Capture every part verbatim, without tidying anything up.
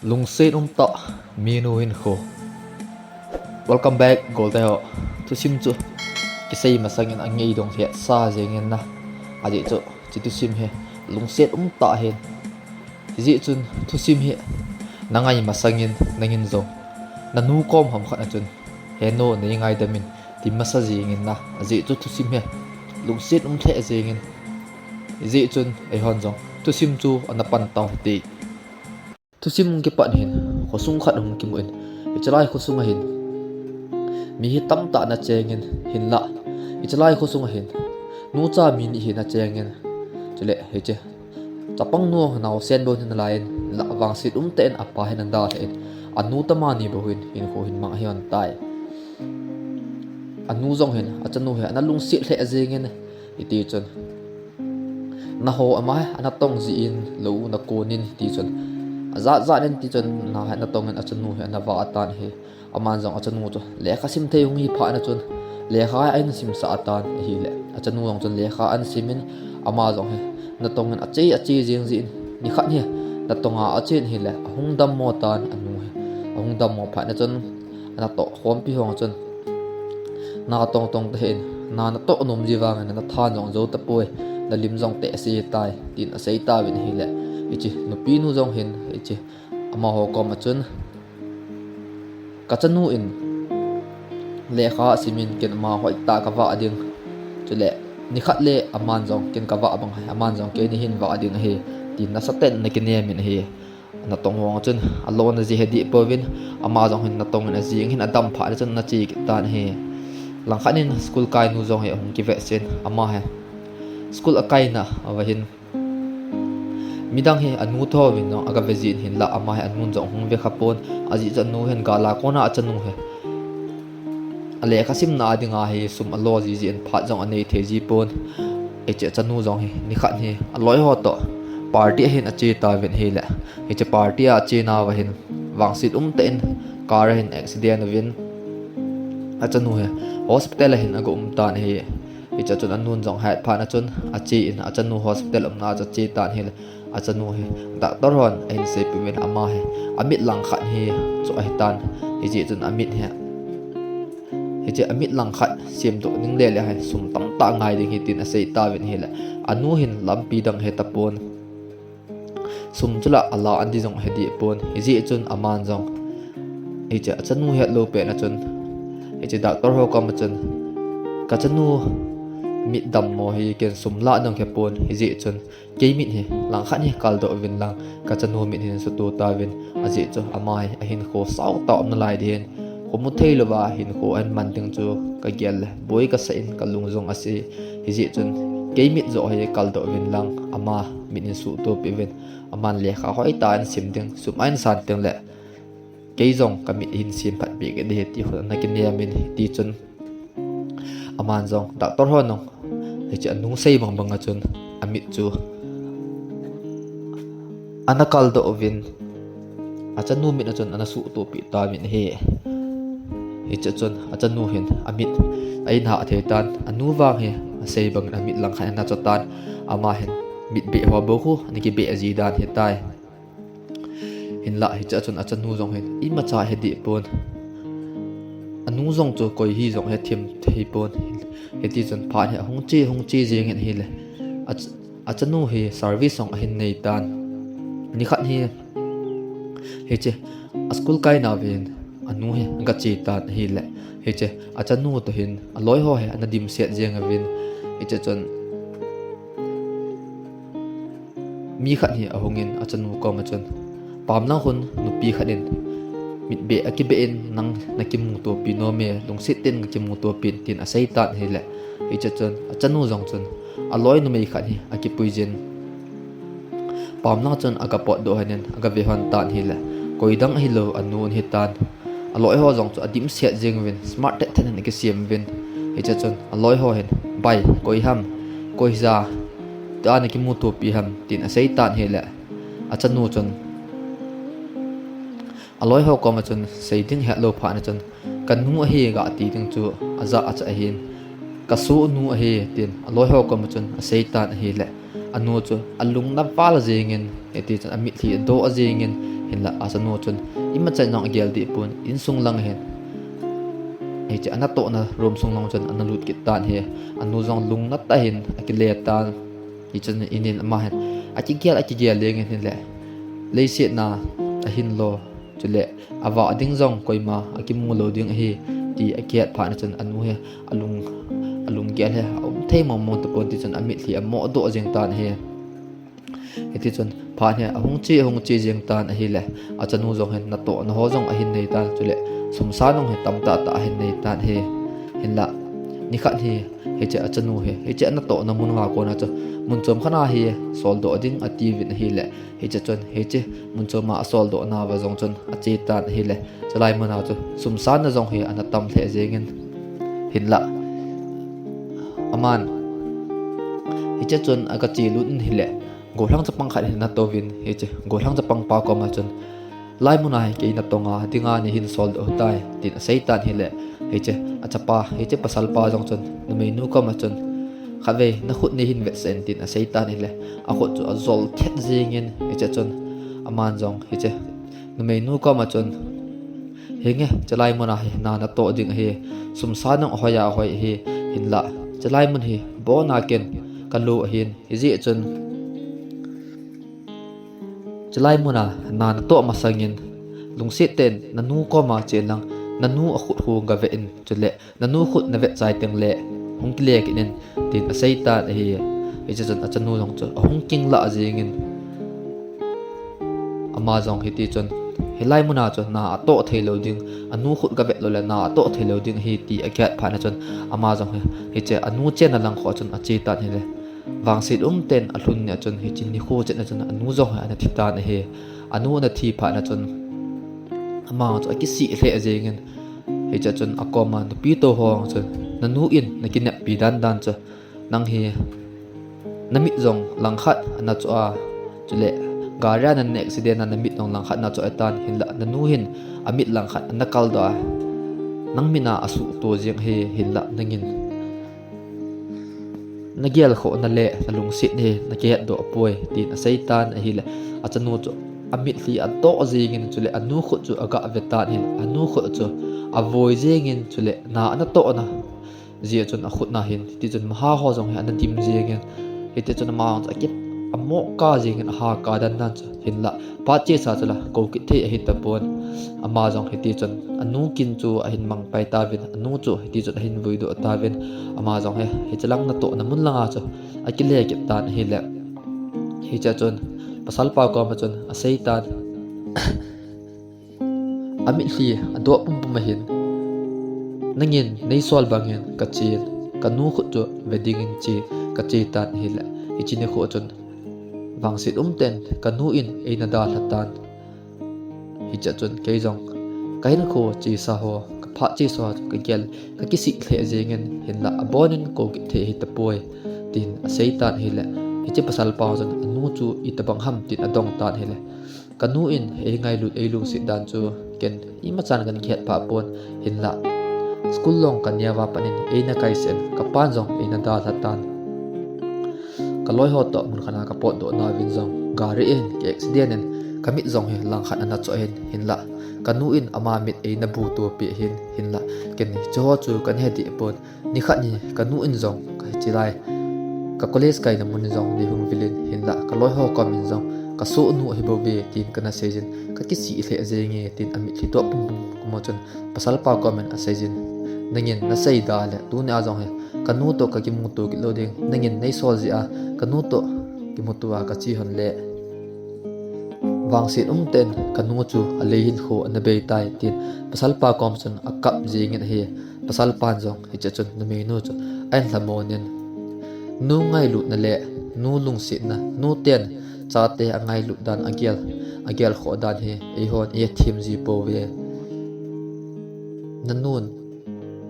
Lungset umtah minu hinkho. Welcome back, golteho. Thusim chu kisei masangin angeidong hetsa jengin na. Ajeh chu, hiche thusim hi lungset umtah ahin. Hijeh chun thusim hi nangai masangin nangin jong nanu kom ham khat a chun, "He nu, nei ngaidam in," ti masa jengin na. Ajeh chu thusim hi lungset um lheh jengin. Hijeh chun eihon jong thusim chu ana pan tau hite. Thusim hung kipan hin, khosung khat hung kimun, hiche lai khosung ahin mi hi tamtah ana chengin, hinlah hiche lai khosung ahin nucha mi ni hi ana chengin, chule hiche chapang nu naosen bou hin alaiyin, hinlah vangset umtah in apa hin adalhan, anu tama ni bou hin hinkho hin mang ahi hon tai. Anu jong hin achanu hi ana lungset lheh jengin, hiti chun, "Naho ama hi ana tong jin, lou na konin," hiti chun, "Ajat jat in," hiti chun, na hi ana tongin achanu hi ana vah tan ahi. Aman jong achanu chu lekha sim thei hung hi phat na chun lekha ahin simsah tan ahile, achanu jong chun lekha ahin simin, ama jong hi natong in ache, ache jing jin, nikhat hi natong a achen ahile ahung dammo tan anu hi. Ahung dammo phat na chun, anatoh khompi ho chun, "Natong tong tahih in, na natoh nom ji vangin nathan jong jou tapoi, nalim jong tehse tai," tin asei tauvin ahile, hiche nupi nu jong hin, hiche amaho kom a chun, "Kachanu in lekha asimin, ken ama hoitah kavah ding. Chule nikhat le aman jong ken kavah bang ahi, aman jong keini hin vah ding ahi," tin nasatah in ana kinem in ahi. Natong ho chun alona ji ahe deh pouvin, ama jong hin natong in ajing hin adam phat na chun ana che kit tan ahi. Langkhat in school kai nu jong hi ahung kivetsah in, ama hi school akai nauva hin midang hi anu thouvin jong aga ve jin, hinlah ama hi anun jong hung ve kha pon. Ajeh chu anu hin gal a kona achanu hi alekha simna dinga hi sum alo jiji in phat jong anei thei ji pon. Hiche achanu jong hi nikhat hi aloi ho toh party ahin ache tauvin ahile, hiche party a ache nauva hin vangset umtah in car ahin accident uvin, achanu hi hospital ahin aga um tan ahi. Hiche chun anun jong het phat na chun ache in, achanu hospital umna chu ache tan ahile, achanu hi doctor hon ahin seipeh uvin, ama hi amit langkhat hi chu ahitan. Hijeh chun amit hi, hiche amit langkhat semdoh ding lele hi sum tamtah ngai ding ahi tin asei tauvin ahile, anu hin lampi dang ahe tapon. Sum chu la ala an ding jong ahe deh pon. Hijeh chun aman jong hiche achanu hetlou pet na chun, hiche doctor ho kom a chun, "Kachanu mit dammo hi ken sum la dang ahe pon. Hijeh chun kei mit hi langkhat hi kaldoh uvin lang, kachanu mit hin suhto tauvin. Ajeh chu ama hi ahinkho sao tah a um nalai ding ahin, khomu thei louva hinkho ahin man ding chu kagel le boi kasah in, kalung jong ase. Hijeh chun kei mit joh hi kaldoh uvin lang, ama mit hin suhto peh uvin. Aman lekha hoitah in sim ding, sum ahin san teng le kei jong kamit hin sem phat peh kit ding ahi," ti ho ana kinem in, hiti chun aman jong doctor hon jong hiche anu sei bang bang a chun amit chu ana kaldoh uvin, achanu mit a chun ana suhto peh tauvin ahi. Hiche chun achanu hin amit ahin hah thei tan, anu vang hi asei bangin amit langkhat ana cho tan, ama hin mit beh ho bou khu ana kibeh ji dan ahitai. Hinlah hiche a chun achanu jong hin imacha ahe deh pon. Anu jong chu koi hi jong ahe them thei pon. Hiti chun phat hi ahung che, hung che jengin ahile, ach-, achanu hi service jong ahin nei tan. Nikhat hi, hiche a school kai nauva hin anu hi aga che tan ahile, hiche achanu toh hin aloi ho hi ana dimset jeng uvin. Hiche chun mi khat hi ahungin achanu kom a chun, "Pamlang khun nupi khat in mit beh akibeh in, nang nakimuto pi nom e, lungset tah in kakimuto pin," tin asei tan ahile, hiche chun achanu jong chun aloi numei khat hi akipui jin, pamlang chun aga potdoh hon in aga ve hon tan ahile, koi dang ahilou anu ahi tan. Aloi ho jong chu adimset jeng uvin, smart tah tah in akisem uvin. Hiche chun aloi ho hin, "Bai, koi ham, koi ja, tua nakimuto pi ham?" tin asei tan ahile, achanu chun aloi ho kom a chun sei ding ahet lou phat na chun, "Kanu ahi," aga ti ding chu aja acha ahin, "Kasoh nu ahi," tin aloi ho kom a chun asei tan ahile, anu chu alung ana val jengin, hiti chun amitlhi adoh jengin, Hinlah achanu chun imacha jong agel deh pon, insung lang hin hiche anatohna room sung lang chun ana lut kit tan ahi. Anu jong lungna tah in akile tan. Hichun inin ama hin akigel akigel jengin hinlah leiset na ahin lo, chule avah ding jong koima akimu lou ding ahi ti akihet phat na chun anu hi alung, alunggel hi aum thei mong mong tapon, tichun amitlhi amoh doh jeng tan ahi. Hitichun phat hi ahung che ahung che jeng tan ahile, achanu jong hin natohna ho jong ahin nei tan, chule sumsan jong hi tamtah tah ahin nei tan ahi. Hinlah nikhat hi hiche achanu hi hiche anatohna mun uva kona chu mun chom khat a hi soldoh ding atiuvin ahile, hiche chun hiche mun chom a asoldoh nauva jong chun ache tan ahile, chulai muna chu sumsan na jong hi ana tam lheh jengin, hinlah aman hiche chun aga che lut in hile, gollhang chapang khat hi ana touvin, hiche gollhang chapang pa koma chun, lai muna hi kei natonga dinga neihin soldoh tai, tin asei tan ahile, hiche achapa hiche pasal pa jong chun numeinu koma chun, khatvei nakhut neihin vetsah in, tin asei tan ahile, akhut chu ajol thet jengin, hiche chun aman jong hiche numeinu koma chun, henge, chulai muna hi na natoh ding ahi, sumsan jong ahoi a ahoi ahi, hinlah chulai mun hi abona ken kalo ahin, hijeh chun chulai muna na natoh masangin lungset tah in nanu koma chen lang, nanu akhut khu gave in, chule nanu khut navet chai tengle hung kile kit in, tin asei tan ahi. Hiche chun achanu jong chu ahung kinglah jengin, ama jong hitichun hilai muna chu na atoh thei lou ding, anu khut gavet loule na atoh thei lou ding ahi ti akihet phat na chun ama jong hi hiche anu chenna lang kho chun ache tan ahile, vangset umtah in alhun nia chun hiche nikho chetna chun anu jong hi ana thi tan ahi. Anu ana thi phat na chun ama chu akisih lheh jengin, hiche chun akoma nupi tou ho chun, nanu in nakineppi dan dan chu, nang hi namit jong langkhat ana choh a, chule gari a nana accident a namit jong langkhat ana choh tan, hinlah nanu hin amit langkhat ana kaldoh a, nang mit a asuhto jeng ahi, hinlah nangin nagelkhohna le nalungset hi nakihetdoh poi, tin asei tan ahile, achanu chu amitlhi adoh jengin, chule anu khut chu aga ve tan ahile, anu khut chu avoi jengin, chule na anatohna jeh chun akhut na hin hitichun maha ho jong hi ana dim jengin, hitichun ama jong chu aki, amoh kah jengin, aha kah dan dan chu, hinlah phat chesa chula kou kit thei ahi tapon. Ama jong hitichun anu kin chu ahin mang pai tauvin, anu chu hitichun ahin vuidoh tauvin, ama jong hi hiche lang natohna mun langa chu akile kit tan ahile, hiche chun pasal pa koma chun asei tan, amitlhi adoh pumpum ahin, nangin neisol bangin kachen, kanu khut chu ve dingin che, kache tan ahile, hiche nikho chun vangset umtah in kanu in eina dalha tan. Hiche chun kei jong kahinkho chesa ho, kaphat chesa ho chu kagel, kakisih lheh jengin, hinlah abonin kou kit thei ahi tapoi, tin asei tan ahile, hiche pasal pa chun anu chu itobang ham tin adong tan ahile, kanu in eingailut eilungset dan chu ken imachan kana kihet phah pon, hinlah school jong kaneo a pat in eina kaisah in, kapan jong eina dalha tan. Kaloi ho toh mun khat a kapotdoh nauvin jong gari in ka accident in kamit jong hi langkhat ana choh ahin, hinlah kanu in ama mit eina buto peh ahin, hinlah ken hiche ho chu kana he deh pon. Nikhat hi kanu in jong ka hiche lai ka college kaina mun in jong neihung vil in, hinlah kaloi ho kom in jong kasohnu ahi bouve tin kana seijin, kakisih lheh jenge tin amitlhi doh pumpum koma chun pasal pa kom in aseijin, nangin naseida le tunia jong hi kanu toh kakimuto kit lou ding, nangin neisol jeh a kanu toh kimuto a kache hon le vangset umtah in kanu chu alei hinkho ana bei tai, tin pasal pa kom chun akap jengin ahi. Pasal pan jong hiche chun numeinu chu ahin lhamon in, nu ngailutna le nu lungsetna, nu ten chate angailut dan, agel, agelkhoh dan hi eihon ihethem ji pouve. Nanun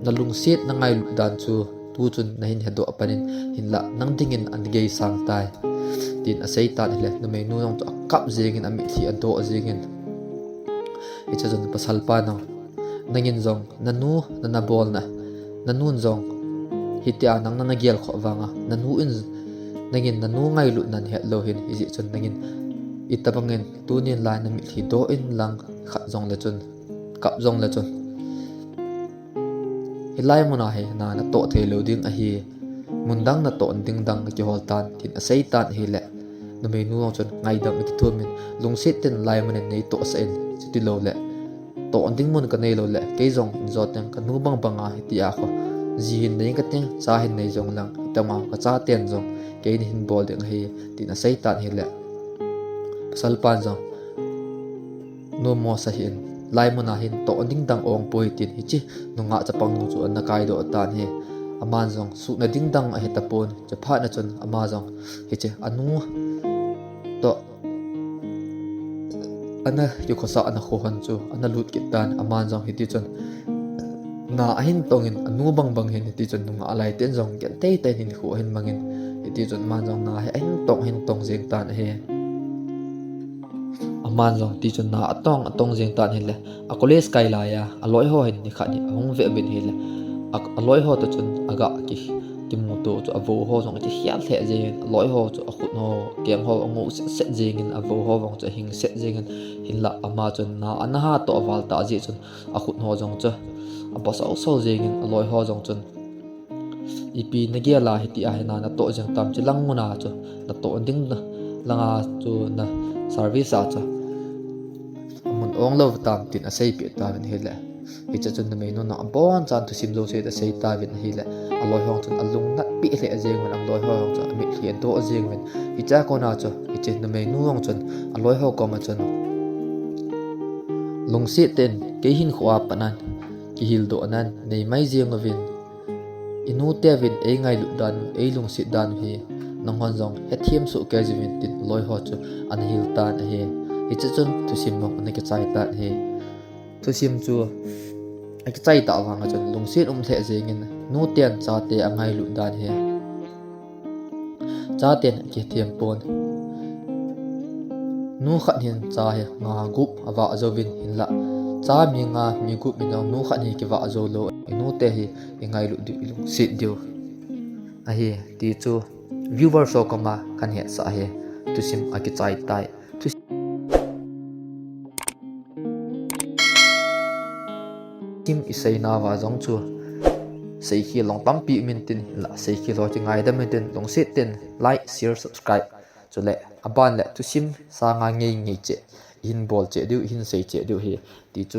nalungset nangailut dan chu tuchun nahin hedoh apan in, hinlah nang dingin anagei sang tai, tin asei tan ahile, numeinu jong chu akap jengin, amitlhi adoh jengin. Hiche chun pasal pan jong, nangin jong nanu nana bolna, nanun jong hitia nang nana gelkhoh vanga, nanu in, nangin nanu ngailutna nahet lou ahin, hijeh chun nangin Itobangin tunin lai na mitlhi doh in lang khat jongle chun, kap jongle chun, hilai muna hi na natoh thei lou ding ahi. Mun dang natoh ding dang kakihol tan, tin asei tan ahile, numeinu jong chun ngaidam akithumin, lungset tah in lai mun in neitohsah in, chuti loule toh ding mun kanei loule, kei jong injo teng kanu bangbanga hitia kho, ji hin nei kating, cha hin nei jong lang, hitama kachaten jong kei nahin bol ding ahi, tin asei tan ahile, pasalpan jong, nomo sa hih in, lai muna hin toh ding dang ongpoi, tin hiche nungah chapang nu chu ana kaidoh tan ahi. Aman jong suhna ding dang ahitapon, chuphat na chun ama jong hiche anu toh ana kikhosah ana khohon chu ana lut kit tan, aman jong hitichun na ahin tongin, anu bangbang hin hitichun nungah laiten jong genthei tah in hinkho ahin mangin, hitichun aman jong na hi ahin tong, ahin tong jeng tan ahi. Aman jong hitichun na atong, atong jeng tan ahile, a college kai laiya aloi ho hin nikhat hi ahung ve uvin ahile, a, aloi ho toh chun aga ki, kimuto chu avou ho jong akikhel lheh jengin, aloi ho chu akhut ho, akeng ho angoh set set jengin, avou ho vang chu ahing set jengin, hinla ama chun na ana hatoh val tah jeh chun akhut ho jong chu abososol jengin, aloi ho jong chun, ipi nagel a hitia hi na natoh jeng tam, chulang muna chu natoh ding na, langa chu na service a chu amun onglou tam, tin aseipeh tauvin ahile, hiche chun numeinu na abonchan thusim jouse asei tauvin ahile, aloi ho chun alungnatpeh lheh jenguvin, aloi ho jong chun amitlhi adoh jenguvin, hichea kona chu hiche numeinu jong chun aloi ho koma chun, lungset tah in kei hinkho a pat nan kihildohna nei mai jenguvin, inu teuvin eingailut dan u, eilungset dan u hi nanghon jong hethem soh kei jingin, tin aloi ho chu ana hil tan ahi. Hiche chun thusim jong ana kichai tan ahi. Thusim chu akichai tah vanga chun lungset um lheh jengin, nuten chate angailut dan hi chaten akithem pon. Nu khat hin cha hi nga gup avah jouvin, hinla cha mi nga mi gup in jong nu khat hi kivah jou lou, inute hi ingailut diu, ilungset diu ahi, ti chu viewers ho koma kahin hetsah ahi. Thusim akichai tai. Thusim iseinauva jong chu seikhel jong tampi um intin, hinla seikhel ho chu ngaidam intin, lungset tah in like, share, subscribe, chule aban le thusim sanga ngei ngei cheh ihin bol cheh diu, ihin sei cheh diu ahi, ti chu